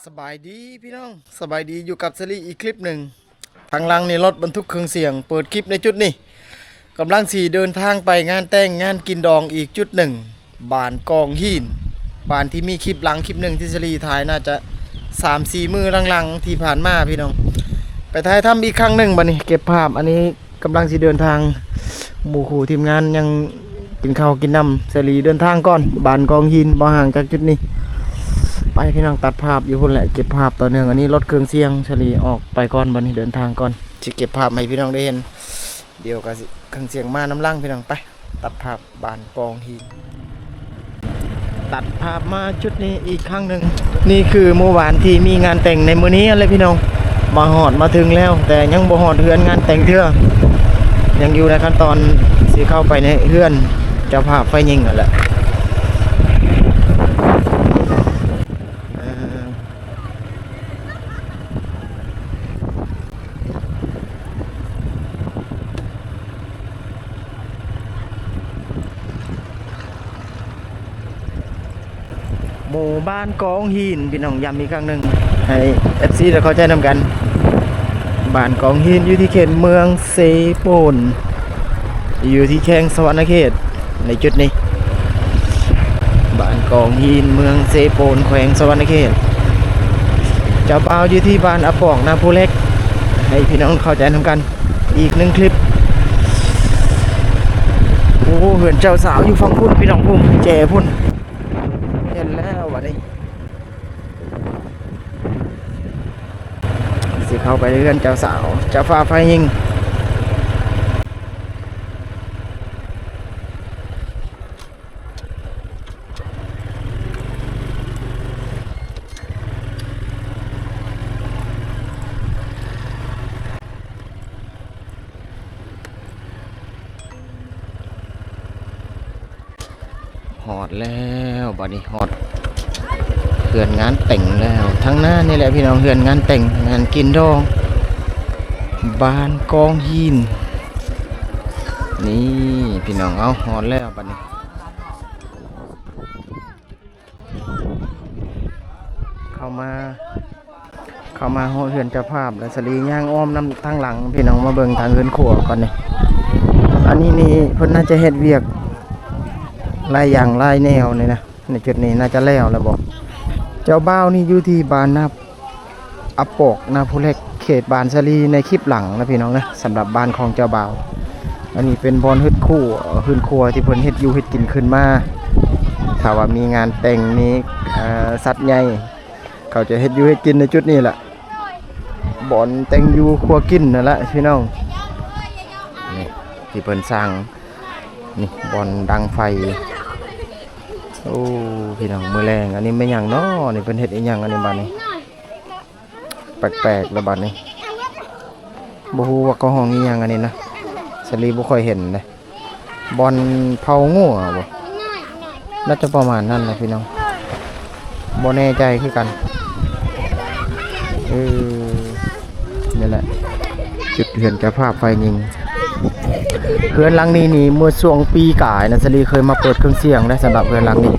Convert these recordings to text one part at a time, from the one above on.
ສະບາຍດີພີ່ນ້ອງ ສະບາຍດີ ຢູ່ກັບສາລີອີກຄລິບໜຶ່ງ. ທາງຫຼັງນີ້ລົດບັນທຸກເຄື່ອງສຽງ ເປີດຄລິບໃນຈຸດນີ້ ກຳລັງຊິເດີນທາງໄປງານແຕ່ງງານກິນດອງອີກຈຸດໜຶ່ງ ບ້ານກອງຫີນ ບ້ານທີ່ມີຄລິບຫຼັງຄລິບໜຶ່ງທີ່ສາລີຖ່າຍ ໜ້າຈະສາມສີ່ມື້ຫຼັງໆທີ່ຜ່ານມາພີ່ນ້ອງ ໄປຖ່າຍທຳອີກຄັ້ງໜຶ່ງ. ບັດນີ້ເກັບພາບ ອັນນີ້ ກຳລັງຊິເດີນທາງ ໝູ່ຄູ່ທີມງານຍັງກິນເຂົ້າກິນນ້ຳ. ສາລີເດີນທາງກ່ອນ ບ້ານກອງຫີນ ບໍ່ຫ່າງຈາກຈຸດນີ້. ໄປພີ່ນ້ອງ ຕັດພາບຢູ່ພຸ້ນແຫຼະ ເກັບພາບຕໍ່ເນື່ອງ. ອັນນີ້ລົດເຄື່ອງສຽງ ສາລີອອກໄປກ່ອນ ບັດນີ້ເດີນທາງກ່ອນ ຊິເກັບພາບໃຫ້ພີ່ນ້ອງໄດ້ເຫັນ. ດຽວກໍຊິເຄື່ອງສຽງມານຳຫຼັງພີ່ນ້ອງ. ໄປ ຕັດພາບບ້ານກອງຫີນ ຕັດພາບມາຈຸດນີ້ອີກຄັ້ງໜຶ່ງ. ນີ້ຄືໝູ່ບ້ານທີ່ມີງານແຕ່ງໃນມື້ນີ້ແຫຼະພີ່ນ້ອງ. ມາຮອດມາເຖິງແລ້ວ ແຕ່ຍັງບໍ່ຮອດເຮືອນງານແຕ່ງເທື່ອ ຍັງຢູ່ໃນຂັ້ນຕອນຊິເຂົ້າໄປໃນເຮືອນເຈົ້າພາບຝ່າຍຍິງຫັ້ນແຫຼະ. ໝູ່ບ້ານກອງຫີນ ພີ່ນ້ອງ ຢ້ຳອີກຄັ້ງໜຶ່ງ ໃຫ້ເອັຟຊີໄດ້ເຂົ້າໃຈນຳກັນ. ບ້ານກອງຫີນ ຢູ່ທີ່ເຂດເມືອງເຊໂປນ ຢູ່ທີ່ແຂວງສະຫວັນນະເຂດ. ໃນຈຸດນີ້ ບ້ານກອງຫີນ ເມືອງເຊໂປນ ແຂວງສະຫວັນນະເຂດ. ເຈົ້າບ່າວຢູ່ທີ່ບ້ານອາປອກ ນາພູເຫຼັກ ໃຫ້ພີ່ນ້ອງເຂົ້າໃຈນຳກັນ. ອີກໜຶ່ງຄລິບ. ໂອ້ ເຮືອນເຈົ້າສາວຢູ່ຝັ່ງພຸ້ນ ພີ່ນ້ອງ ພຸ້ນ ແຈພຸ້ນ. ເຫັນແລ້ວບັດນີ້ ຊິເຂົ້າໄປເຮືອນເຈົ້າສາວ ເຈົ້າພາບຝ່າຍຍິງ. ຮອດແລ້ວ ບັດນີ້ຮອດເຮືອນງານແຕ່ງແລ້ວ. ທາງໜ້ານີ້ແຫຼະພີ່ນ້ອງ ເຮືອນງານແຕ່ງ ງານກິນດອງ ບ້ານກອງຫີນ. ນີ້ພີ່ນ້ອງ ເອົາ ຮອດແລ້ວບັດນີ້ ເຂົ້າມາ ເຂົ້າມາຮອດເຮືອນເຈົ້າພາບແລ້ວ ສາລີຍ່າງອ້ອມນຳທາງຫຼັງ ພີ່ນ້ອງມາເບິ່ງທາງເຮືອນຄົວກ່ອນນີ້. ອັນນີ້ນີ້ເພິ່ນໜ້າຈະເຮັດວຽກຫຼາຍຢ່າງຫຼາຍແນວນີ້ນະ. ໃນຈຸດນີ້ໜ້າຈະແລ້ວແລ້ວບໍ? ເຈົ້າບ່າວນີ້ຢູ່ທີ່ບ້ານນາ ອາປອກ ນາພູເຫຼັກ ເຂດບ້ານສາລີໃນຄລິບຫຼັງນະພີ່ນ້ອງນະ. ສຳລັບບ້ານຂອງເຈົ້າບ່າວ ອັນນີ້ເປັນບ່ອນເຮັດຄົວ ເຮືອນຄົວທີ່ເພິ່ນເຮັດຢູ່ເຮັດກິນຂຶ້ນມາ. ຖ້າວ່າມີງານແຕ່ງ ມີ ເອີ ສັດໃຫຍ່ ເຂົາຈະເຮັດຢູ່ເຮັດກິນໃນຈຸດນີ້ແຫຼະ ບ່ອນແຕ່ງຢູ່ຄົວກິນນັ້ນແຫຼະພີ່ນ້ອງ. ນີ້ທີ່ເພິ່ນສ້າງ ນີ້ບ່ອນດັງໄຟ. ໂອ້ ພີ່ນ້ອງ ມື້ແລງ ອັນນີ້ແມ່ນຫຍັງເນາະ ນີ້ເພິ່ນເຮັດອີຫຍັງອັນນີ້ ບັດນີ້ ແປກໆແລ້ວບັດນີ້ ບໍ່ຮູ້ວ່າເຂົາຮ້ອງອີຫຍັງອັນນີ້ນະ ສາລີບໍ່ຄ່ອຍເຫັນເດ້. ບ່ອນເຜົາງົວບໍ? ໜ້າຈະປະມານນັ້ນແຫຼະພີ່ນ້ອງ ບໍ່ແນ່ໃຈຄືກັນ. ເອີ ນີ້ແຫຼະ ຈຸດເຮືອນເຈົ້າພາບຝ່າຍຍິງ. ເຮືອນຫຼັງນີ້ນີ້ ເມື່ອຊ່ວງປີກາຍນະ ສາລີເຄີຍມາເປີດເຄື່ອງສຽງໄດ້ ສຳລັບເຮືອນຫຼັງນີ້.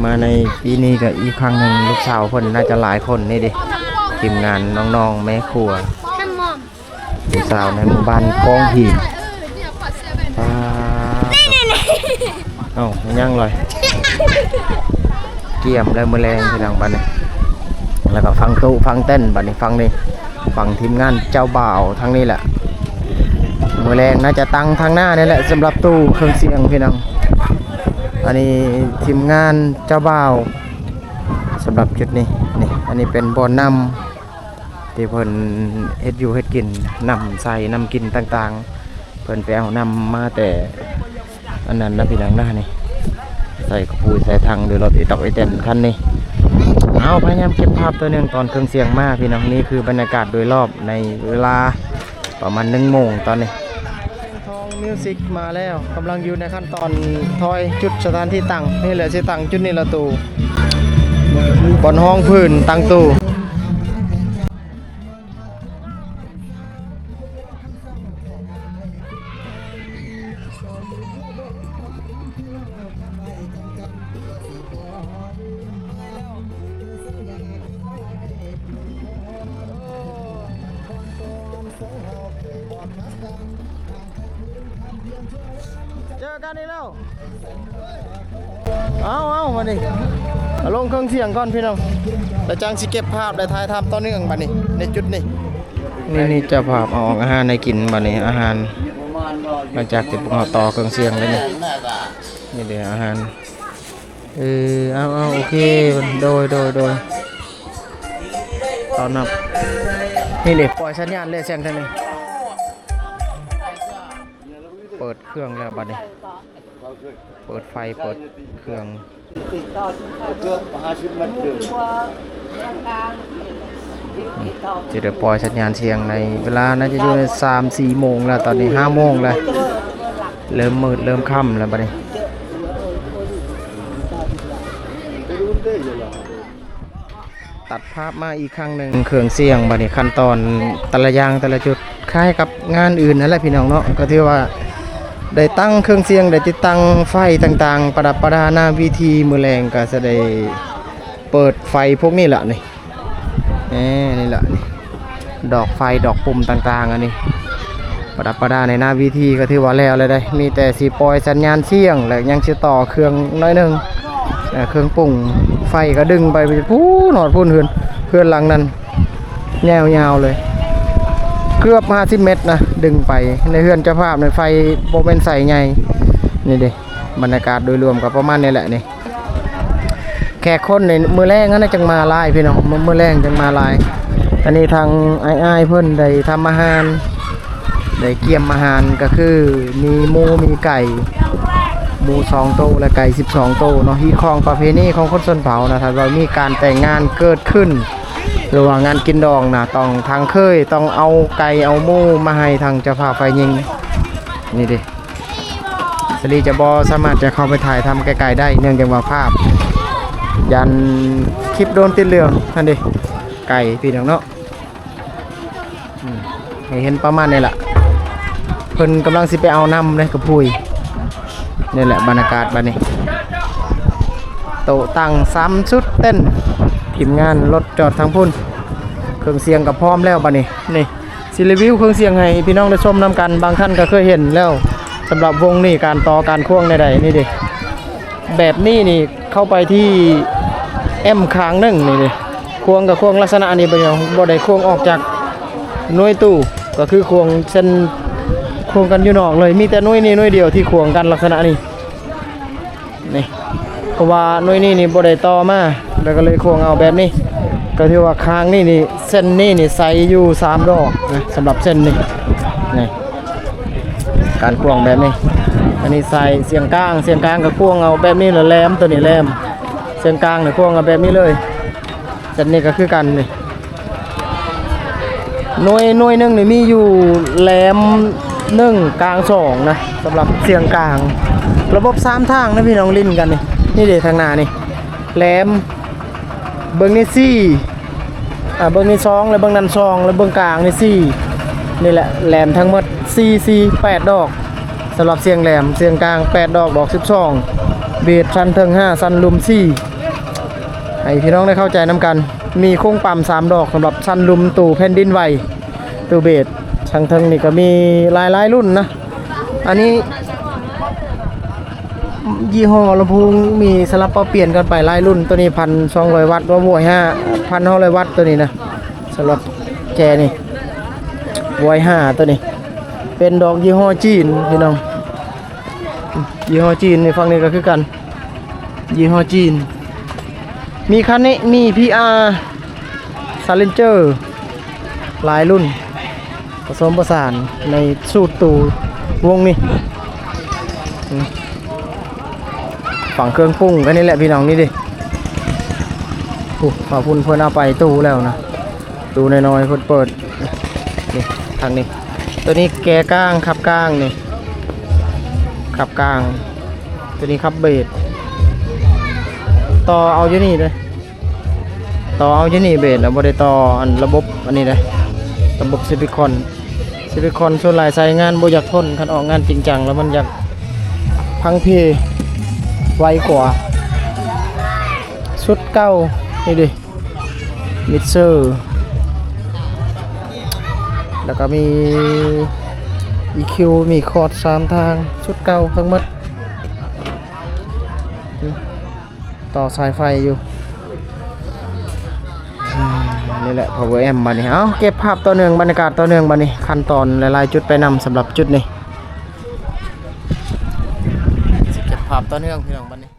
ມາໃນປີນີ້ກໍອີກຄັ້ງໜຶ່ງ ລູກສາວເພິ່ນໜ້າຈະຫຼາຍຄົນນີ້ເດ້ ທີມງານນ້ອງໆແມ່ຄົວ ຜູ້ສາວໃນໝູ່ບ້ານກອງຫີນ. ປາດ ເອົ້າ ຍັງລອຍ ກຽມແລ້ວມື້ແລງພີ່ນ້ອງ ບັດນີ້ ແລ້ວກໍຟັງຕູ້ຟັງເຕັ້ນ ບັດນີ້ຟັງນີ້ ຟັງທີມງານເຈົ້າບ່າວທາງນີ້ແຫຼະ. ມື້ແລງໜ້າຈະຕັ້ງທາງໜ້ານີ້ແຫຼະ ສຳລັບຕູ້ເຄື່ອງສຽງພີ່ນ້ອງ. ອັນນີ້ທີມງານເຈົ້າບ່າວ ສຳລັບຈຸດນີ້ ນີ້ ອັນນີ້ເປັນບ່ອນນ້ຳ ທີ່ເພິ່ນເຮັດຢູ່ເຮັດກິນ ນ້ຳໃຊ້ນ້ຳກິນຕ່າງໆ ເພິ່ນໄປເອົານ້ຳມາແຕ່ອັນນັ້ນນະພີ່ນ້ອງນະ. ນີ້ໃສ່ກະປູໃສ່ຖັງໂດຍລົດອີຕອກອີແຕນຄັນນີ້. ເອົາ ພະຍາຍາມເກັບພາບຕໍ່ເນື່ອງຕອນເຄື່ອງສຽງມາພີ່ນ້ອງ. ນີ້ຄືບັນຍາກາດໂດຍລອບໃນເວລາປະມານໜຶ່ງໂມງຕອນນີ້. ທອງມິວສິກມາແລ້ວ ກຳລັງຢູ່ໃນຂັ້ນຕອນທອຍຈຸດສະຖານທີ່ຕັ້ງ. ນີ້ແຫຼະ ຊິຕັ້ງຈຸດນີ້ລະຕູ້ ບ່ອນຮອງພື້ນຕັ້ງຕູ້. ເຈີກັນອີກແລ້ວ. ເອົາໆ ມານີ້ ເອົາລົງເຄື່ອງສຽງກ່ອນພີ່ນ້ອງ ແລ້ວຈັ່ງຊິເກັບພາບ ແລະ ຖ່າຍທຳຕໍ່ເນື່ອງບັດນີ້ ໃນຈຸດນີ້. ນີ້ ນີ້ເຈົ້າພາບເອົາອອກອາຫານໃຫ້ກິນບັດນີ້ ອາຫານ ຫຼັງຈາກທີ່ພວກເຮົາຕໍ່ເຄື່ອງສຽງແລ້ວນີ້ ນີ້ເດ້ອາຫານ. ເອີ ເອົາໆ ໂອເຄ ໂດຍໆໆ ຕ້ອນຮັບ. ນີ້ເດ້ ປ່ອຍສັນຍານແລ້ວ ສຽງທາງນີ້ ເປີດເຄື່ອງແລ້ວບັດນີ້ ເປີດໄຟ ເປີດເຄື່ອງ ຊິໄດ້ປ່ອຍສັນຍານສຽງໃນເວລາ ໜ້າຈະຢູ່ໃນສາມສີ່ໂມງແລ້ວ ຕອນນີ້ຫ້າໂມງແລ້ວ ເລີ່ມມືດເລີ່ມຄ່ຳແລ້ວບັດນີ້. ຕັດພາບມາອີກຄັ້ງໜຶ່ງ ເຄື່ອງສຽງ ບັດນີ້ຂັ້ນຕອນແຕ່ລະຢ່າງແຕ່ລະຈຸດ ຄ້າຍກັບງານອື່ນນັ້ນແຫຼະພີ່ນ້ອງເນາະ ກໍຖືວ່າໄດ້ຕັ້ງເຄື່ອງສຽງ ໄດ້ຕິດຕັ້ງໄຟຕ່າງໆ ປະດັບປະດາໜ້າເວທີ ມື້ແລງກໍຈະໄດ້ເປີດໄຟພວກນີ້ລະນີ້. ແນ່ ນີ້ລະນີ້ ດອກໄຟ ດອກປຸ່ມຕ່າງໆ ອັນນີ້ ປະດັບປະດາໃນໜ້າເວທີ ກໍຖືວ່າແລ້ວແລ້ວເດ້ ມີແຕ່ຊິປ່ອຍສັນຍານສຽງ ແລະ ຍັງຊິຕໍ່ເຄື່ອງໜ້ອຍໜຶ່ງ ເອີ ເຄື່ອງປຸງໄຟ ກໍດຶງໄປພຸ້ນ ຮອດພຸ້ນ ເຮືອນ ເຮືອນຫຼັງນັ້ນ ຍາວໆ ເລີຍ ເກືອບຫ້າສິບແມັດນະ ດຶງໄປ. ໃນເຮືອນເຈົ້າພາບໃນໄຟບໍ່ແມ່ນໃສໃຫຍ່ ນີ້ເດ້ ບັນຍາກາດໂດຍລວມກໍປະມານນີ້ແຫຼະນີ້. ແຂກຄົນໃນມື້ແລງຫັ້ນນະ ຈັ່ງມາຫຼາຍພີ່ນ້ອງ ມື້ ມື້ແລງຈັ່ງມາຫຼາຍ. ອັນນີ້ທາງອ້າຍໆ ເພິ່ນໄດ້ທຳອາຫານ ໄດ້ກຽມອາຫານ ກໍຄືມີໝູ ມີໄກ່ ໝູສອງໂຕ ແລະ ໄກ່ສິບສອງໂຕເນາະ. ຮີດຄອງປະເພນີຂອງຄົນຊົນເຜົ່ານະ ຖ້າວ່າມີການແຕ່ງງານເກີດຂຶ້ນ ຫຼືວ່າງານກິນດອງນະ ຕ້ອງ ທາງເຂີຍຕ້ອງເອົາໄກ່ເອົາໝູມາໃຫ້ທາງເຈົ້າພາບຝ່າຍຍິງ ນີ້ເດ້. ສາລີຈະບໍ່ສາມາດຈະເຂົ້າໄປຖ່າຍທຳໃກ້ໆ ໄດ້ ເນື່ອງຈາກວ່າພາບ ຢ້ານຄລິບໂດນຕິດເລື່ອງຫັ້ນເດ້ ໄກພີ່ນ້ອງເນາະ. ອືມ ໃຫ້ເຫັນປະມານນີ້ລະ ເພິ່ນກຳລັງຊິໄປເອົານ້ຳເດ້ ກະພຸ້ຍ. ນີ້ແຫຼະບັນຍາກາດບັດນີ້ ໂຕະຕັ່ງສາມຊຸດເຕັນ ທີມງານລົດຈອດທາງພຸ້ນ ເຄື່ອງສຽງກໍພ້ອມແລ້ວບັດນີ້ ນີ້ ຊິຣີວິວເຄື່ອງສຽງໃຫ້ພີ່ນ້ອງໄດ້ຊົມນຳກັນ. ບາງທ່ານກໍເຄີຍເຫັນແລ້ວ ສຳລັບວົງນີ້ ການຕໍ່ການຄວງແນວໃດ ນີ້ເດ້ ແບບນີ້ນີ້ ເຂົ້າໄປທີ່ແອັມຂ້າງໜຶ່ງນີ້ເດ້ ຄວງກໍຄວງລັກສະນະນີ້ ບໍ່ ບໍ່ໄດ້ຄວງອອກຈາກໜ່ວຍຕູ້ ກໍຄືຄວງເສັ້ນ ຄວງກັນຢູ່ນອກເລີຍ. ມີແຕ່ໜ່ວຍນີ້ໜ່ວຍດຽວທີ່ຄວງກັນລັກສະນະນີ້ ນີ້ ເພາະວ່າໜ່ວຍນີ້ນີ້ບໍ່ໄດ້ຕໍ່ມາ ແລ້ວກໍເລີຍຄວງເອົາແບບນີ້. ກໍຖືວ່າຂ້າງນີ້ນີ້ ເສັ້ນນີ້ນີ້ໃສ່ຢູ່ສາມດອກນະ ສຳລັບເສັ້ນນີ້ ນີ້ ການຄວງແບບນີ້. ອັນນີ້ໃສ່ສຽງກາງ ສຽງກາງກໍຄວງເອົາແບບນີ້ ແລ້ວແຫຼມ ໂຕນີ້ແຫຼມ ສຽງກາງນີ້ຄວງເອົາແບບນີ້ເລີຍ. ເສັ້ນນີ້ກໍຄືກັນນີ້ ໜ່ວຍ ໜ່ວຍໜຶ່ງນີ້ມີຢູ່ແຫຼມໜຶ່ງ ກາງສອງນະ ສຳລັບສຽງກາງ. ລະບົບສາມທາງນະພີ່ນ້ອງ ຫຼິ້ນກັນນີ້ ນີ້ເດ້ ທາງໜ້ານີ້ແຫຼມ ເບິ່ງນີ້ສີ່ ອ່າ ເບິ່ງນີ້ສອງ ແລະ ເບິ່ງນັ້ນສອງ ແລະ ເບິ່ງກາງນີ້ສີ່. ນີ້ແຫຼະ ແຫຼມທັງໝົດສີ່ ສີ່ ແປດດອກ ສຳລັບສຽງແຫຼມ. ສຽງກາງແປດດອກ ດອກສິບສອງ ເບດຊັ້ນເທິງຫ້າ ຊັ້ນລຸ່ມສີ່ ໃຫ້ພີ່ນ້ອງໄດ້ເຂົ້າໃຈນຳກັນ. ມີໂຄງປ້ຳສາມດອກ ສຳລັບຊັ້ນລຸ່ມ ຕູ້ແຜ່ນດິນໄຫວ ຕູ້ເບດ. ທາງເທິງນີ້ກໍມີຫຼາຍໆລຸ້ນນະ ອັນນີ້ຍີ່ຫໍ້ລຳໂພງມີສະຫຼັບປັບປ່ຽນກັນໄປຫຼາຍລຸ້ນ. ໂຕນີ້ພັນສອງຮ້ອຍວັດ ວ່າໂວຍຫ້າ ພັນຫ້າຮ້ອຍວັດ ໂຕນີ້ນະ ສຳລັບແຈນີ້ ໂວຍຫ້າ ໂຕນີ້ເປັນດອກຍີ່ຫໍ້ຈີນພີ່ນ້ອງ ຍີ່ຫໍ້ຈີນ. ນີ້ ຝັ່ງນີ້ກໍຄືກັນ ຍີ່ຫໍ້ຈີນ. ມີຄັນນີ້ ມີ ພີອາ ຊາເລັນເຈີ ຫຼາຍລຸ້ນ ປະສົມປະສານໃນສູດຕູ້ວົງນີ້. ອືມ ຝັ່ງເຄື່ອງປຸງກັນນີ້ແຫຼະພີ່ນ້ອງ ນີ້ເດ້. ໂອ້ ພາພຸ້ນເພິ່ນເອົາໄປຕູ້ແລ້ວນະ ຕູ້ນ້ອຍໆ ເພິ່ນເປີດ ນີ້ ທາງນີ້. ໂຕນີ້ແກກາງ ຂັບກາງນີ້ ຂັບກາງ. ໂຕນີ້ຂັບເບດ ຕໍ່ເອົາຢູ່ນີ້ເດ້ ຕໍ່ເອົາຢູ່ນີ້ເບດ ແລ້ວບໍ່ໄດ້ຕໍ່ອັນລະບົບອັນນີ້ເດ້ ລະບົບຊິລິຄອນ. ຊິລິຄອນສ່ວນຫຼາຍໃຊ້ງານບໍ່ຢາກທົນ ຄັນອອກງານຈິງຈັງແລ້ວມັນຢາກພັງເພໄວກວ່າ. ຊຸດເກົ່ານີ້ເດ້ ມິກເຊີ ແລ້ວກໍມີ ອີຄິວ ມີຄອດສາມທາງ ຊຸດເກົ່າທັງໝົດ ຕໍ່ສາຍໄຟຢູ່. ອືມ ນີ້ແຫຼະ ພາວເວີແອັມ ບັດນີ້. ເອົ້າ ເກັບພາບຕໍ່ເນື່ອງ ບັນຍາກາດຕໍ່ເນື່ອງບັດນີ້ ຂັ້ນຕອນຫຼາຍໆຈຸດໄປນຳ ສຳລັບຈຸດນີ້ ເກັບພາບຕໍ່ເນື່ອງ ພີ່ນ້ອງ ບັດນີ້.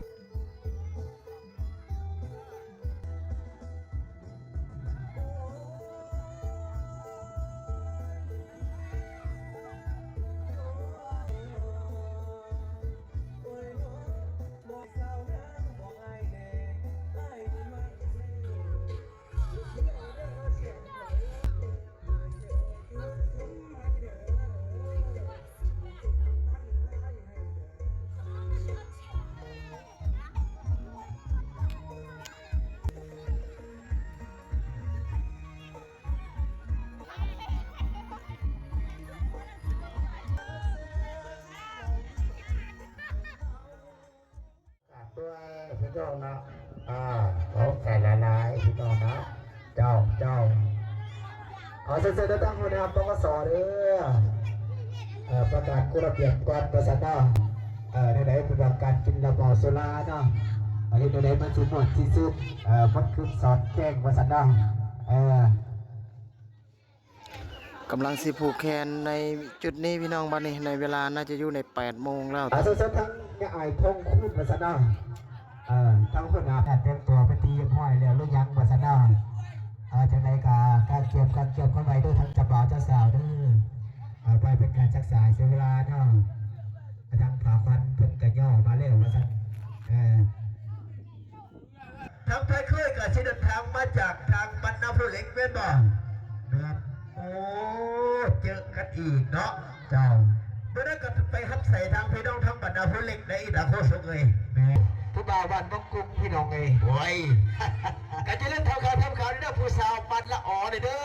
ຝາກດ້ວຍພີ່ນ້ອງເນາະ ອ່າ ຂອບໃຈຫຼາຍໆພີ່ນ້ອງເນາະ ເຈົ້າ ເຈົ້າ. ຂໍເຊີນທາງຫົວໜ້າ ປກສ ເດີ ເອີ ປະກາດກົດລະບຽບກ່ອນວ່າຊັ້ນເນາະ ເອີ ແນວໃດ ເປັນວ່າການກິນເຫຼົ້າສຸລາເນາະ ເຮັດແນວໃດມັນຊິມ່ວນທີ່ສຸດ ເອີ ມັນຄືສອດແຈ້ງວ່າຊັ້ນເນາະ ເອີ. ກຳລັງຊິຜູກແຂນໃນຈຸດນີ້ພີ່ນ້ອງ ບັດນີ້ໃນເວລາໜ້າຈະຢູ່ໃນແປດໂມງແລ້ວ. ອ່າ ເຊີນທາງຍາອາຍ ທອງຄູນ ວ່າຊັ້ນເນາະ ເອີ ທາງຫົວໜ້າແພດ ແຕ່ງຕົວເປັນທີ່ຮຽບຮ້ອຍແລ້ວຫຼືຍັງ ວ່າຊັ້ນເນາະ ເອີ ຈັ່ງໃດກະກະກຽມ ກະກຽມກັນໄວ້ເດີ ທັງເຈົ້າບ່າວເຈົ້າສາວເດີ ເອີ ໄວ້ເປັນການສຶກສາເສຍເວລາເນາະ ທາງພາຂວັນເພິ່ນກະຍໍມາແລ້ວ ວ່າຊັ້ນ ເອີ. ທາງໄພເຄີຍກໍຊິເດີນທາງມາຈາກທາງບັນນາພູເຫຼັກແມ່ນບໍ່? ແມ່ນ. ໂອ້ ເຈີກັນອີກເນາະ ເຈົ້າ. ມື້ນັ້ນກໍໄປຮັບໃສ່ທາງພີ່ນ້ອງທາງບັນນາພູເຫຼັກໄດ້ອີກນະ ໂຄສົກເອີຍ. ແມ່ນ. ຜູ້ບ່າວບ້ານບັງກຸງພີ່ນ້ອງເອີຍ. ໂອ້ຍ ກໍຈະເລີນເທົ່າຂາວທຳຂາວເດີ ຜູ້ສາວບ້ານລະອໍເດີ.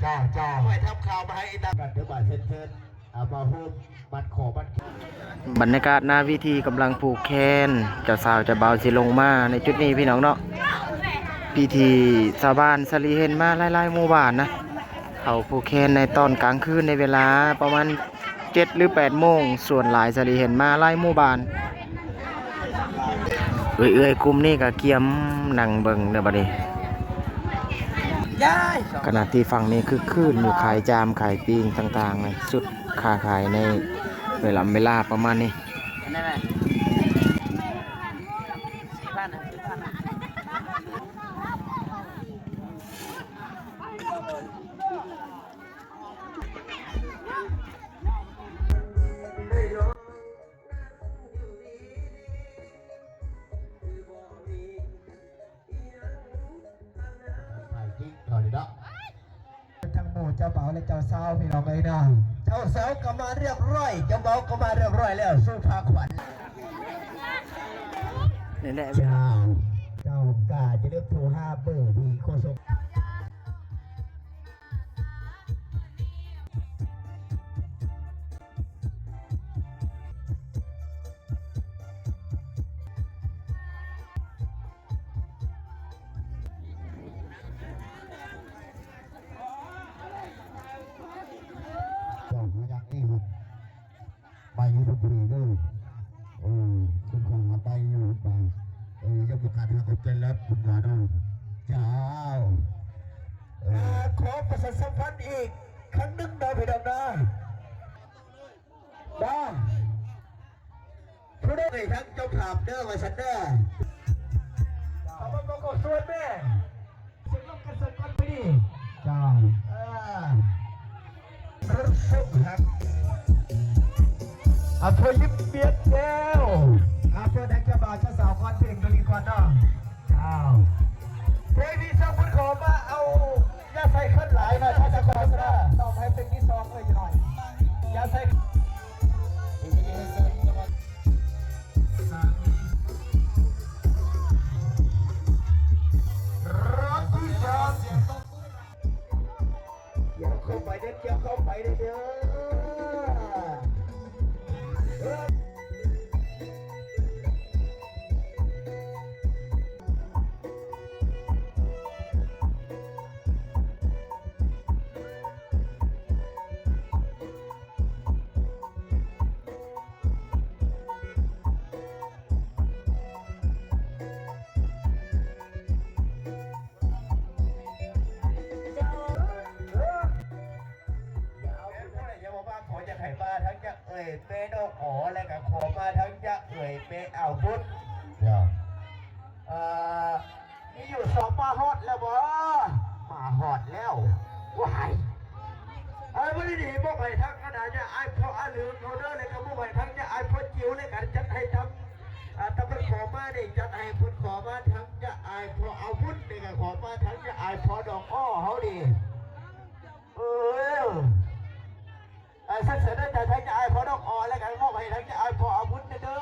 ເຈົ້າ ເຈົ້າ. ໄວ້ທຳຂາວມາໃຫ້ອີກນະ ເດີ ບ້ານເຊີນ ເຊີນ. ເອົາມາໂຮມມັດຂໍມັດແຂນ. ບັນຍາກາດໜ້າເວທີກຳລັງຜູກແຂນ ເຈົ້າສາວເຈົ້າບ່າວຊິລົງມາໃນຈຸດນີ້ພີ່ນ້ອງເນາະ. ພິທີຊາວບ້ານສາລີເຫັນມາຫຼາຍໆໝູ່ບ້ານນະ ເຂົາຜູກແຂນໃນຕອນກາງຄືນ ໃນເວລາປະມານເຈັດ ຫຼື ແປດໂມງ ສ່ວນຫຼາຍສາລີເຫັນມາຫຼາຍໝູ່ບ້ານ. ເອື້ອຍໆກຸ່ມນີ້ກໍກຽມນັ່ງເບິ່ງເດີບັດນີ້ ຂະນະທີ່ຝັ່ງນີ້ຄຶກຄື້ນຢູ່ ຂາຍຈາມຂາຍປີ້ງຕ່າງໆ ຊຸດຄ້າຂາຍໃນເວລາ ເວລາປະມານນີ້. ທັງໝູ່ເຈົ້າບ່າວ ແລະ ເຈົ້າສາວ ພີ່ນ້ອງເອີຍເນາະ. ເຈົ້າສາວກໍມາຮຽບຮ້ອຍ ເຈົ້າບ່າວກໍມາຮຽບຮ້ອຍແລ້ວ ສູ່ພາຂວັນ. ນີ້ແຫຼະ ເຈົ້າ ເຈົ້າກໍຈະໄດ້ໂທຫາເບີທີ່ໂຄສົກ. ເຈົ້າມາຢາກນີ້ ໄປຢູ່ເດີ ເອີ ຄຸນຂອງໄປຢູ່ໄປ ເອີ ຍັງບໍ່ການຫາຂອບໃຈແລ້ວ ຄຸນວ່າເນາະ ເຈົ້າ. ເອີ ອ່າ ຂໍປະຊາສຳພັນອີກຄັ້ງໜຶ່ງເນາະ ພີ່ນ້ອງເນາະ ເນາະ ຜູ້ໃດທາງເຈົ້າພາບເດີ ວ່າຊັ້ນເດີ ເອົາມາປະກອບສ່ວນແມ່ ເສັງລົມກັນສັກກ່ອນໄປດີ ເຈົ້າ ເອີ ເພິ່ນສຸກຮັກ ອາ ເພິ່ນຍິບບຽດແກ້ວ ອາ ເພິ່ນໃຫ້ເຈົ້າບ່າວເຈົ້າສາວກ່ອນ ເພງຕົວນີ້ກ່ອນເນາະ ເຈົ້າ. ເພງທີສອງເພິ່ນຂໍມາເອົາ ຢ່າໃສ່ເຂີນຫຼາຍໜ້ອຍ ຖ້າຈະຂໍສະເໜີ ຕ້ອງໃຫ້ເປັນທີສອງເລີຍຈັກໜ້ອຍ ຢ່າໃສ່ ກ່ຽວເຂົ້າໄປເດີ ກ່ຽວເຂົ້າໄປເດີ ເດີ. ເ ແມ່ນ້ອງອໍ ແລ້ວກໍຂໍມາທາງຈະເອື້ອຍແມ່ອາວຸດ. ເອີ ມີຢູ່ສອງ ມາຮອດແລ້ວບໍ? ມາຮອດແລ້ວ. ວ້າຍ ເອີ ມື້ນີ້ມອບໃຫ້ທາງຄະນະຍາອ້າຍພໍ່ອາເຫຼືອງເຮົາເດີ ແລ້ວກໍມອບໃຫ້ທາງຍາອ້າຍພໍ່ຈິວ ແລ້ວກໍຈັດໃຫ້ທາງ ອ່າ ຕາເພິ່ນຂໍມານີ້ ຈັດໃຫ້ເພິ່ນຂໍມາທາງຍາອ້າຍພໍ່ອາວຸດ ແລ້ວກໍຂໍມາທາງຍາອ້າຍພໍ່ນ້ອງອໍເຮົານີ້. ເອີ ອ່າ ເຊິ່ງເສີນໃຫ້ທາງຍາອ້າຍພໍ່ນ້ອງອໍ ແລ້ວກໍມອບໃຫ້ທາງຍາອ້າຍພໍ່ອາວຸດເດີ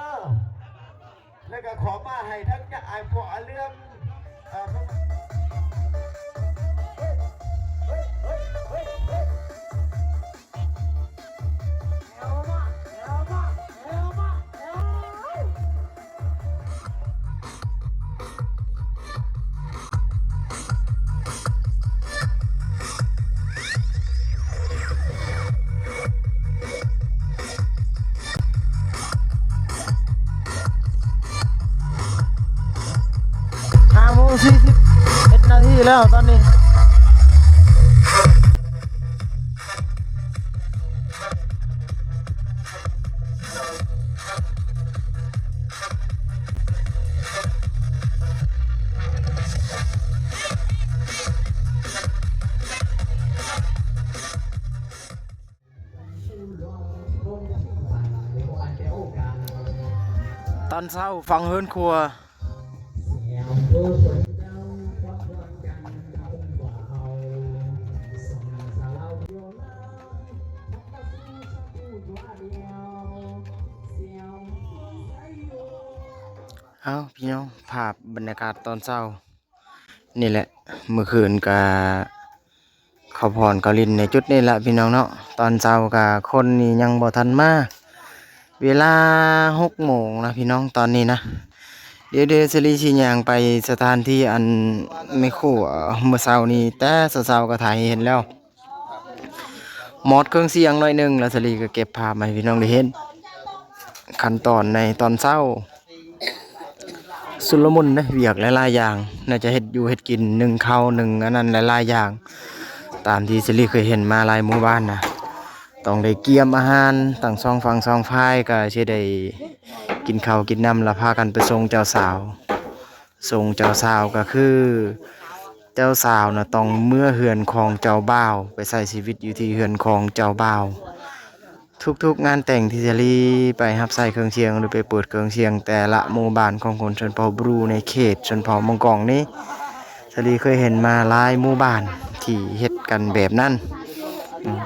ແລ້ວກໍຂໍມາໃຫ້ທາງຍາອ້າຍພໍ່ອາເຫຼືອງ ເອີ ຫ້າໂມງສີ່ສິບເອັດນາທີແລ້ວຕອນນີ້. ຕອນເຊົ້າຟັງເຮືອນຄົວ. ເອົ້າ ພີ່ນ້ອງ ພາບບັນຍາກາດຕອນເຊົ້ານີ້ແຫຼະ ມື້ຄືນກະ ເຂົ້າຜ່ອນເຂົ້າຫຼິ້ນໃນຈຸດນີ້ລະພີ່ນ້ອງເນາະ. ຕອນເຊົ້າກະຄົນນີ້ຍັງບໍ່ທັນມາ ເວລາຫົກໂມງນະພີ່ນ້ອງ ຕອນນີ້ນະ. ດຽວ ດຽວສາລີຊິຍ່າງໄປສະຖານທີ່ອັນແມ່ຄົວ ເມື່ອເຊົ້ານີ້ ແຕ່ເຊົ້າໆກະຖ່າຍໃຫ້ເຫັນແລ້ວ ມອດເຄື່ອງສຽງໜ້ອຍໜຶ່ງ ແລ້ວສາລີກະເກັບພາບມາໃຫ້ພີ່ນ້ອງໄດ້ເຫັນ ຂັ້ນຕອນໃນຕອນເຊົ້າ. ຊຸນລະມຸນເດ້ ວຽກຫຼາຍໆຢ່າງ ໜ້າຈະເຮັດຢູ່ເຮັດກິນ ໜຶ້ງເຂົ້າ ໜຶ້ງອັນນັ້ນ ຫຼາຍໆຢ່າງ ຕາມທີ່ສາລີເຄີຍເຫັນມາຫຼາຍໝູ່ບ້ານນະ ຕ້ອງໄດ້ກຽມອາຫານ ທັງສອງຝັ່ງສອງຝ່າຍ ກໍຊິໄດ້ກິນເຂົ້າກິນນ້ຳ ແລ້ວພາກັນໄປສົ່ງເຈົ້າສາວ. ສົ່ງເຈົ້າສາວກໍຄື ເຈົ້າສາວນະຕ້ອງເມືອເຮືອນຂອງເຈົ້າບ່າວ ໄປໃຊ້ຊີວິດຢູ່ທີ່ເຮືອນຂອງເຈົ້າບ່າວ. ທຸກໆງານແຕ່ງທີ່ສາລີໄປຮັບໃຊ້ເຄື່ອງສຽງ ຫຼືໄປເປີດເຄື່ອງສຽງແຕ່ລະໝູ່ບ້ານຂອງຄົນຊົນເຜົ່າບຣູໃນເຂດຊົນເຜົ່າມົງກອງນີ້ ສາລີເຄີຍເຫັນມາຫຼາຍໝູ່ບ້ານທີ່ເຮັດກັນແບບນັ້ນ.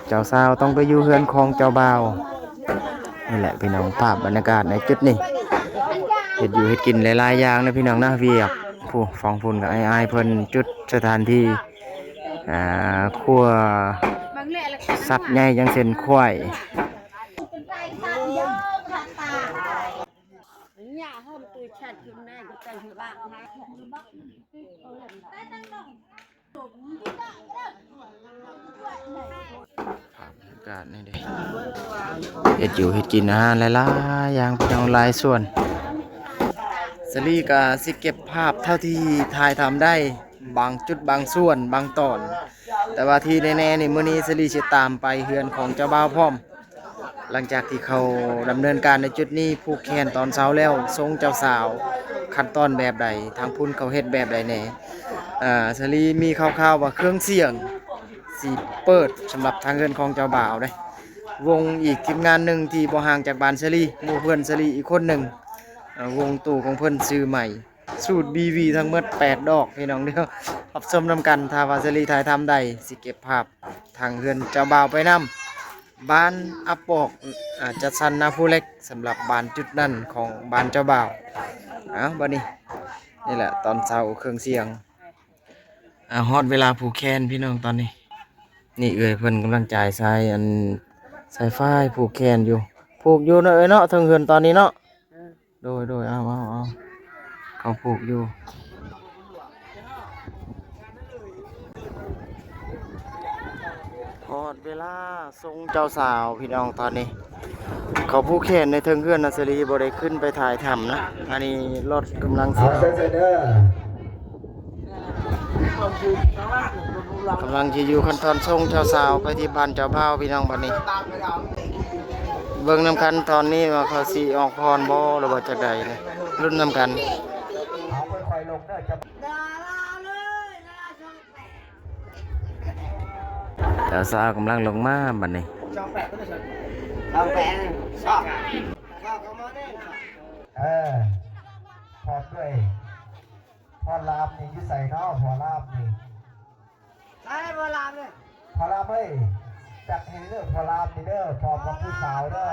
ເຈົ້າສາວຕ້ອງໄປຢູ່ເຮືອນຂອງເຈົ້າບ່າວ. ນີ້ແຫຼະພີ່ນ້ອງ ພາບບັນຍາກາດໃນຈຸດນີ້ ເຮັດຢູ່ເຮັດກິນຫຼາຍໆຢ່າງນະພີ່ນ້ອງນະ ວຽກ ຜູ້ ຝັ່ງພຸ້ນກໍອ້າຍໆເພິ່ນ ຈຸດສະຖານທີ່ ອ່າ ຄົວສັດໃຫຍ່ ຢ່າງເຊັ່ນຄວາຍ. ພາບບັນຍາກາດນີ້ເດ້ ເຮັດຢູ່ເຮັດກິນອາຫານຫຼາຍໆຢ່າງ ພີ່ນ້ອງ ຫຼາຍສ່ວນ. ສາລີກະຊິເກັບພາບເທົ່າທີ່ຖ່າຍທຳໄດ້ ບາງຈຸດບາງສ່ວນບາງຕອນ ແຕ່ວ່າທີ່ແນ່ໆນີ້ ມື້ນີ້ສາລີຊິຕາມໄປເຮືອນຂອງເຈົ້າບ່າວພ້ອມ. ຫຼັງຈາກທີ່ເຂົາດຳເນີນການໃນຈຸດນີ້ ຜູກແຂນຕອນເຊົ້າແລ້ວ ສົ່ງເຈົ້າສາວ ຂັ້ນຕອນແບບໃດ ທາງພຸ້ນເຂົາເຮັດແບບໃດແດ່. ອາ ສາລີມີຂ່າວໆວ່າເຄື່ອງສຽງຊິເປີດສຳລັບທາງເຮືອນຂອງເຈົ້າບ່າວເດ້. ວົງອີກທີມງານໜຶ່ງທີ່ບໍ່ຫ່າງຈາກບ້ານສາລີ ໝູ່ເພື່ອນສາລີອີກຄົນໜຶ່ງ ອາ ວົງໂຕຂອງເພິ່ນຊື້ໃໝ່ ສູດບີວີທັງໝົດແປດດອກ ພີ່ນ້ອງເດີ ຮັບຊົມນຳກັນ. ຖ້າວ່າສາລີຖ່າຍທຳໄດ້ ຊິເກັບພາບທາງເຮືອນເຈົ້າບ່າວໄປນຳ. ບ້ານອາປອກ ອາ ຈັດສັນນາພູເຫຼັກ ສຳລັບບ້ານຈຸດນັ້ນຂອງບ້ານເຈົ້າບ່າວ. ເອົ້າ ບັດນີ້ ນີ້ແຫຼະຕອນເຊົ້າເຄື່ອງສຽງ. ອາ ຮອດເວລາຜູກແຂນພີ່ນ້ອງຕອນນີ້. ນີ້ເອື້ອຍເພິ່ນກຳລັງຈ່າຍສາຍ ອັນ ສາຍຟາຍຜູກແຂນຢູ່. ຜູກຢູ່ເນາະເອື້ອຍເນາະ ເທິງເຮືອນຕອນນີ້ເນາະ. ໂດຍ ໂດຍ ເອົາ ເອົາ ເອົາ ເຂົາຜູກຢູ່. ຮອດເວລາສົ່ງເຈົ້າສາວພີ່ນ້ອງຕອນນີ້. ເຂົາຜູກແຂນໃນເທິງເຮືອນນະ ສາລີບໍ່ໄດ້ຂຶ້ນໄປຖ່າຍທຳນະ. ອັນນີ້ລົດກຳລັງຊິ ກຳລັງຊິຢູ່ຂັ້ນຕອນສົ່ງເຈົ້າສາວໄປທີ່ບ້ານເຈົ້າບ່າວພີ່ນ້ອງບັດນີ້. ເບິ່ງນຳກັນຕອນນີ້ວ່າເຂົາຊິອອກພອນບໍ່ ຫຼືວ່າຈັ່ງໃດ ລຸ້ນນຳກັນ. ເຈົ້າສາວກຳລັງລົງມາບັດນີ້. ເອີ ພ້ອມດ້ວຍ ພໍ່ລາມນີ້ຢູ່ໃສເນາະ? ພໍ່ລາມນີ້ ໃສພໍ່ລາມເອີຍ? ພໍ່ລາມເອີຍ ຈັດໃຫ້ເດີ ພໍ່ລາມນີ້ເດີ ພ້ອມກັບຜູ້ສາວເດີ.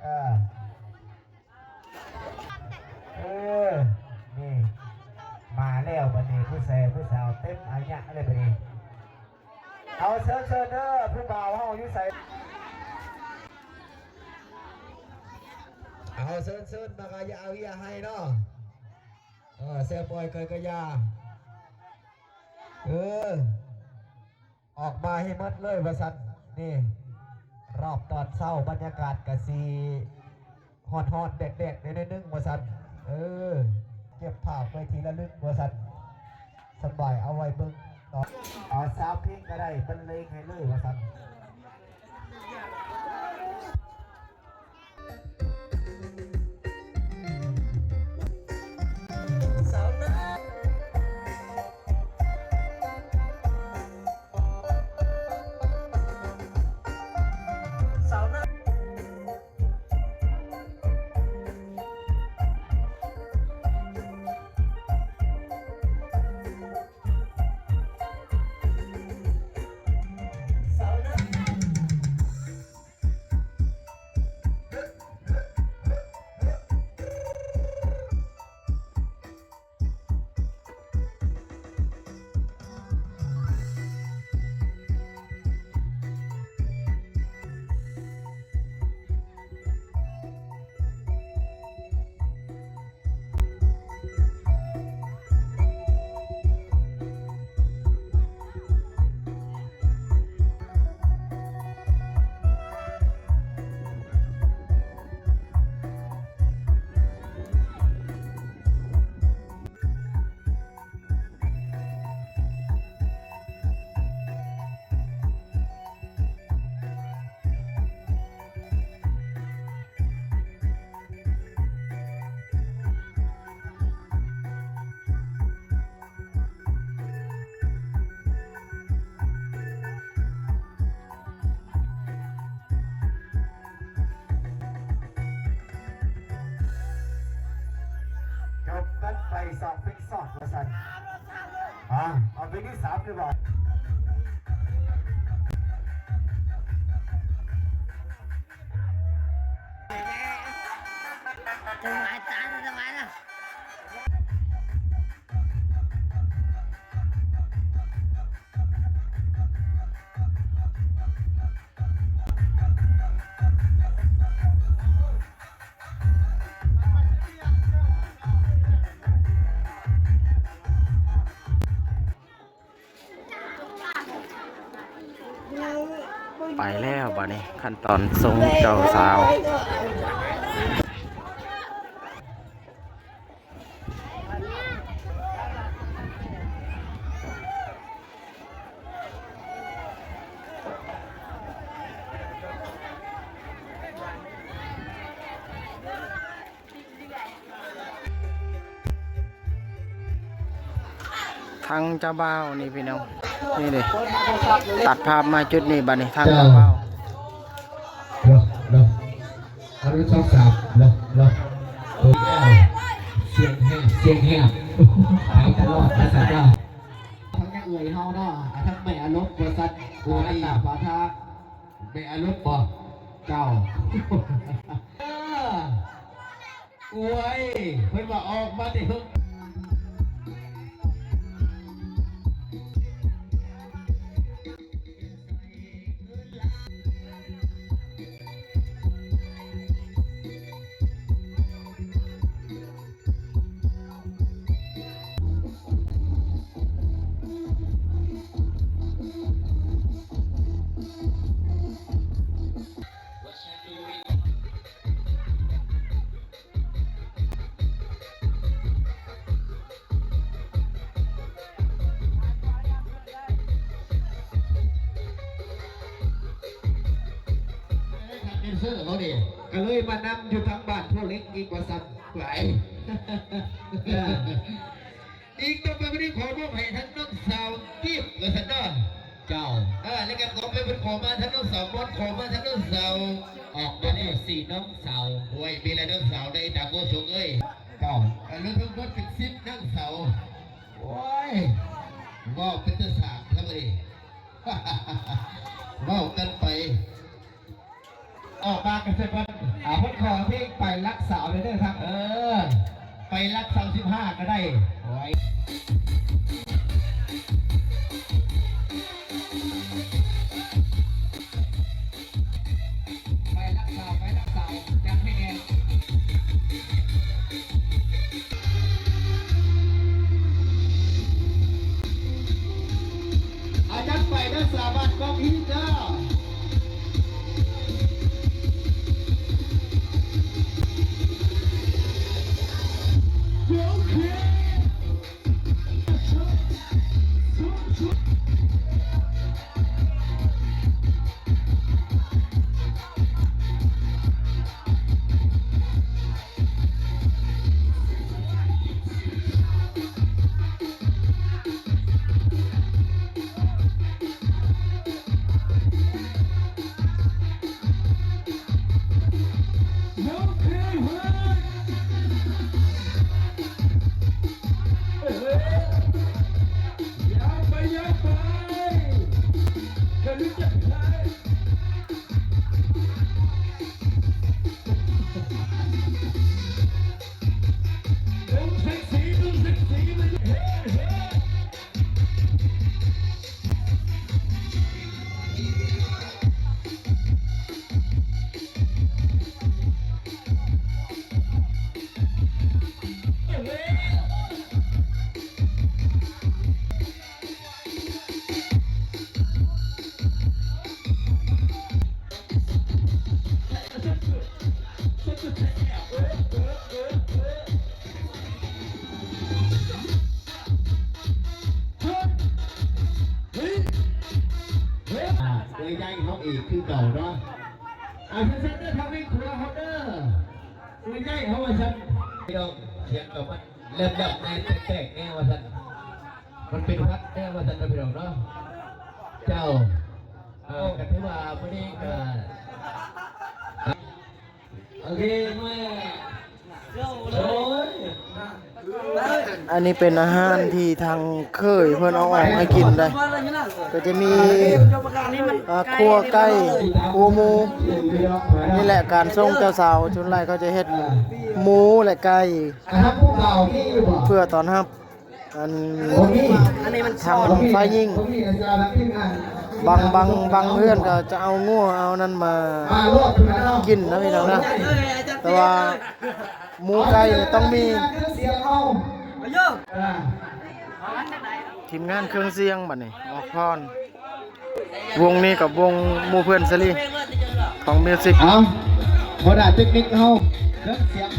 ເອີ ເອີ ນີ້ ມາແລ້ວບັດນີ້ ຜູ້ແສ ຜູ້ສາວເຕັມອາຍະເລີຍບັດນີ້. ເອົາ ເຊີນ ເຊີນເດີ ຜູ້ບ່າວເຮົາຢູ່ໃສ? ເອົາ ເຊີນ ເຊີນ ມາກະຢ່າເອົາຢ່າໃຫ້ເນາະ. ເອີ ແຊບອອຍເກີນກະຢ່າ ເອີ ອອກມາໃຫ້ໝົດເລີຍວ່າຊັ້ນ. ນີ້ ຮອບຕອນເຊົ້າ ບັນຍາກາດກະຊິຮ້ອນໆ ແດດໆ ແດ່ໜ້ອຍໜຶ່ງວ່າຊັ້ນ. ເອີ ເກັບພາບໄວ້ທີ່ລະລຶກວ່າຊັ້ນ. ສະບາຍ ເອົາໄວ້ເບິ່ງຕອນ ເອົາສາມເພງກະໄດ້ ບັນເລງໃຫ້ເລີຍວ່າຊັ້ນ. ຈົບກັນໄປສອງເພງຊອດວ່າຊັ້ນ. ອາ ເອົາເພງທີສາມດີກວ່າ. ໄປແລ້ວບາດນີ້ ຂັ້ນຕອນສົ່ງເຈົ້າສາວ. ທາງເຈົ້າບ່າວນີ້ພີ່ນ້ອງ ນີ້ເດ້ ຕັດພາບມາຈຸດນີ້ ບາດນີ້ທາງເຈົ້າບ່າວ ເນາະ ເນາະ ອັນນີ້ຊ່ອງສາມ ເນາະ ເນາະ ໂອ້ຍ ສຽງແຫບ ສຽງແຫບ ໄປຕະຫຼອດນະສັດເນາະ. ທັງແມ່ເອື້ອຍເຮົາເນາະ ທັງແມ່ອາລົມ ບໍລິສັດ ໂອ້ຍ ອັນນາ ປາທະ ແມ່ອາລົມບໍ? ເຈົ້າ ເອີ ໂອ້ຍ ເພິ່ນວ່າອອກມາແຕ່ເທິງ. ເ ເອີ ເຮົານີ້ ກໍເລີຍມານຳຢູ່ທາງບ້ານໂພເລັກອີກວ່າຊັ້ນ ໄປ ອີກຕໍ່ໄປວັນນີ້ຂໍມອບໃຫ້ທັງນ້ອງສາວກີບວ່າຊັ້ນເນາະ ເຈົ້າ ເອີ ແລ້ວກໍຂໍໄປເພິ່ນຂໍມາທັງນ້ອງສາວມອນ ຂໍມາທັງນ້ອງສາວ ອອກມາແລ້ວສີ່ນ້ອງສາວ ໂອ້ຍ ມີແລ້ວນ້ອງສາວໃນຕາໂກສົງເອີຍ ເຈົ້າ ເອີ ລົດທັງໝົດເປັນສິບນ້ອງສາວ ໂອ້ຍ ເວົ້າເປັນຕາສາກແທ້ເວີ້ຍ ເວົ້າກັນໄປ ອອກມາກັນຊະກ່ອນ ອ່າ ເພິ່ນຂໍເພງໄປລັກສາວເດີ ເດີ ເອີ ໄປລັກສາມສິບຫ້າກໍໄດ້ ໂອ້ຍ ໄປລັກສາວ ໄປລັກສາວ ຈັດໃຫ້ແນ່ ອາ ຈັດໄປເດີ ສາວບ້ານກອງຮີດເດີ. ອ່າ ເອື້ອຍໃຫຍ່ເຮົາອີກຄືເກົ່າເນາະ ອ່າ ເຊີນເດີທາງນີ້ຄົວເຮົາເດີ ເອື້ອຍໃຫຍ່ເຮົາວ່າຊັ້ນ ພີ່ນ້ອງ ສຽງກໍມັນແຫຼບໆແດ່ແຕກໆແດ່ວ່າຊັ້ນ ມັນເປັນຫວັດແດ່ວ່າຊັ້ນເນາະ ພີ່ນ້ອງເນາະ ເຈົ້າ ເອີ ກໍຖືວ່າມື້ນີ້ກໍ ໂອເຄ ເມື່ອ ໂອ້ຍ ອັນນີ້ເປັນອາຫານທີ່ທາງເຂີຍເພິ່ນເອົາອອກໃຫ້ກິນໄດ໋ ກໍຈະມີ ອ່າ ຂົ້ວໄກ່ ຂົ້ວໝູ ນີ້ແຫຼະການສົ່ງເຈົ້າສາວ ສ່ວນຫຼາຍເຂົາຈະເຮັດໝູ ແລະ ໄກ່ ເພື່ອຕ້ອນຮັບ ອັນ ທາງຝ່າຍຍິງ ບາງ ບາງ ບາງເຮືອນກໍຈະເອົາງົວເອົານັ້ນມາກິນນະພີ່ນ້ອງນະ ແຕ່ວ່າໝູໄກ່ນີ້ຕ້ອງມີ ທີມງານເຄື່ອງສຽງບັດນີ້ ອອກພອນ ວົງນີ້ກັບວົງໝູ່ເພື່ອນສາລີຂອງມິວສິກ ເອົາ ຫົວໜ້າເຕັກນິກເຮົາ ເລື່ອງສຽງ.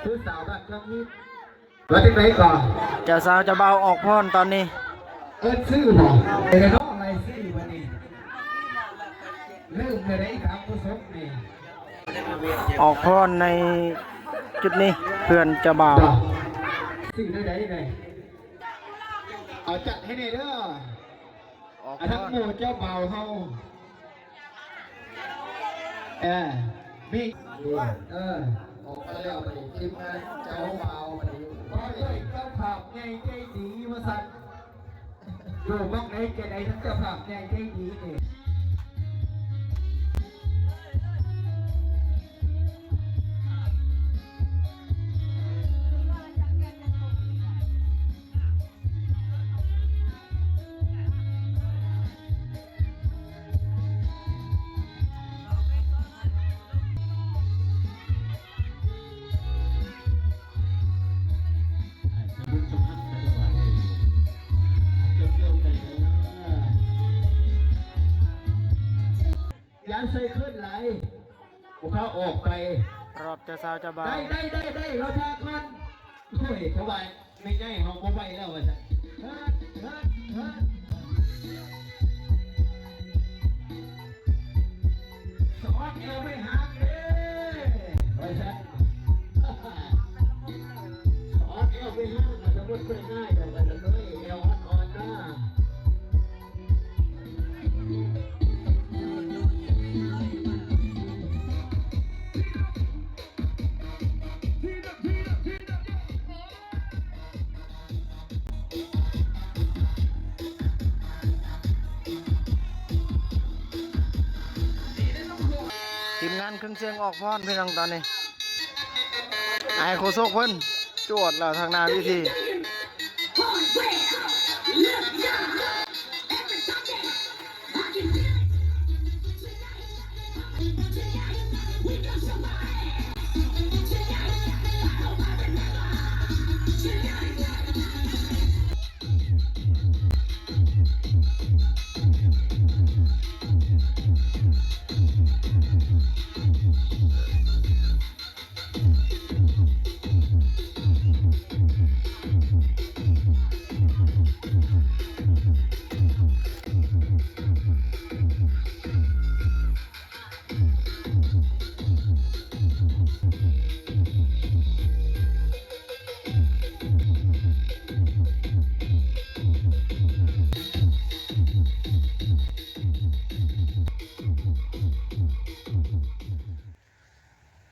ຜູ້ສາວບັດເຄື່ອງຮີດ ວ່າຈັ່ງໃດກໍ ເຈົ້າສາວເຈົ້າບ່າວອອກພອນຕອນນີ້ ເອີ້ນຊື່ບໍ່? ເອີ ເນາະ ລາຍຊື່ບັດນີ້ ເລີ່ມແລ້ວເດ້ ຕາມຜູ້ຊົມນີ້ ອອກພອນໃນຈຸດນີ້ ເພື່ອນເຈົ້າບ່າວ ຊື່ແນວໃດໃດ ເອົາຈັດໃຫ້ແດ່ເດີ ອອກ ອາ ທັງໝູ່ເຈົ້າບ່າວເຮົາ ເອີ ມີ ເອີ ອອກມາແລ້ວບັດນີ້ ທີມງານເຈົ້າບ່າວບັດນີ້ ຂໍເຊີນເຈົ້າພາບໃຫຍ່ໃຈດີວ່າຊັ້ນ ຢູ່ໝ່ອງໃດແກ່ໃດ ທັງເຈົ້າພາບໃຫຍ່ໃຈດີນີ້. ອັນໃສ່ຂຶ້ນຫຼາຍ ພວກເຂົາອອກໄປ ຮອບເຈົ້າສາວເຈົ້າບ່າວ ໄດ້ ໄດ້ ໄດ້ ໄດ້ ເຮົາຖ້າກ່ອນ ໂອ້ຍ ເຂົາວ່າແມ່ໃຫຍ່ເຮົາບໍ່ໄປແລ້ວວ່າຊັ້ນ ເຮີດ ເຮີດ ເຮີດ ສອດແອວໄປຫາເດ້ ວ່າຊັ້ນ ສອດແອວໄປຫາ ສະໝຸດໄປຫາ ດອກກະດຳເອີຍ ແອວອ່ອນໆນາ. ທີມງານເຄື່ອງສຽງອອກພ້ອມ ພີ່ນ້ອງ ຕອນນີ້ ອ້າຍໂຄສົກເພິ່ນຈວດແລ້ວທາງໜ້າເວທີ.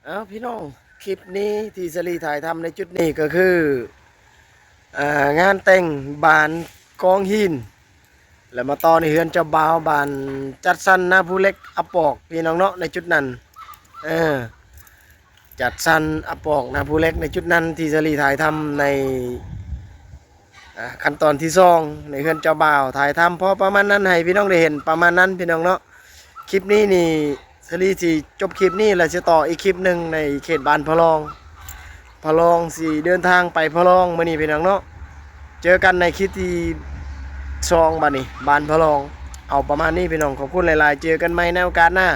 ເອົາ ພີ່ນ້ອງ ຄລິບນີ້ທີ່ສາລີຖ່າຍທຳໃນຈຸດນີ້ກໍຄື ອ່າ ງານແຕ່ງບ້ານກອງຫີນ ແລ້ວມາຕໍ່ໃນເຮືອນເຈົ້າບ່າວ ບ້ານຈັດສັນນາພູເຫຼັກ ອາປອກ ພີ່ນ້ອງເນາະ ໃນຈຸດນັ້ນ ເອີ ຈັດສັນອາປອກນາພູເຫຼັກ ໃນຈຸດນັ້ນທີ່ສາລີຖ່າຍທຳໃນ ອ່າ ຂັ້ນຕອນທີສອງໃນເຮືອນເຈົ້າບ່າວ ຖ່າຍທຳພໍປະມານນັ້ນ ໃຫ້ພີ່ນ້ອງໄດ້ເຫັນປະມານນັ້ນ ພີ່ນ້ອງເນາະ. ຄລິບນີ້ນີ້ ສາລີຊິຈົບຄລິບນີ້ ແລ້ວຊິຕໍ່ອີກຄລິບໜຶ່ງໃນເຂດບ້ານພະລອງ ພະລອງ ຊິເດີນທາງໄປພະລອງມື້ນີ້ ພີ່ນ້ອງເນາະ. ເຈີກັນໃນຄລິບທີສອງ ບາດນີ້ ບ້ານພະລອງ. ເອົາປະມານນີ້ ພີ່ນ້ອງ ຂອບຄຸນຫຼາຍໆ ເຈີກັນໃໝ່ໃນໂອກາດໜ້າ.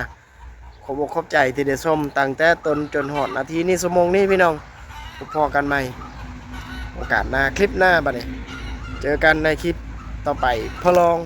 ຂອບອົກຂອບໃຈທີ່ໄດ້ຊົມຕັ້ງແຕ່ຕົ້ນຈົນຮອດນາທີນີ້ ຊົ່ວໂມງນີ້ ພີ່ນ້ອງ. ພົບພໍ້ກັນໃໝ່ໂອກາດໜ້າ ຄລິບໜ້າ ບາດນີ້ ເຈີກັນໃນຄລິບຕໍ່ໄປ ພະລອງ.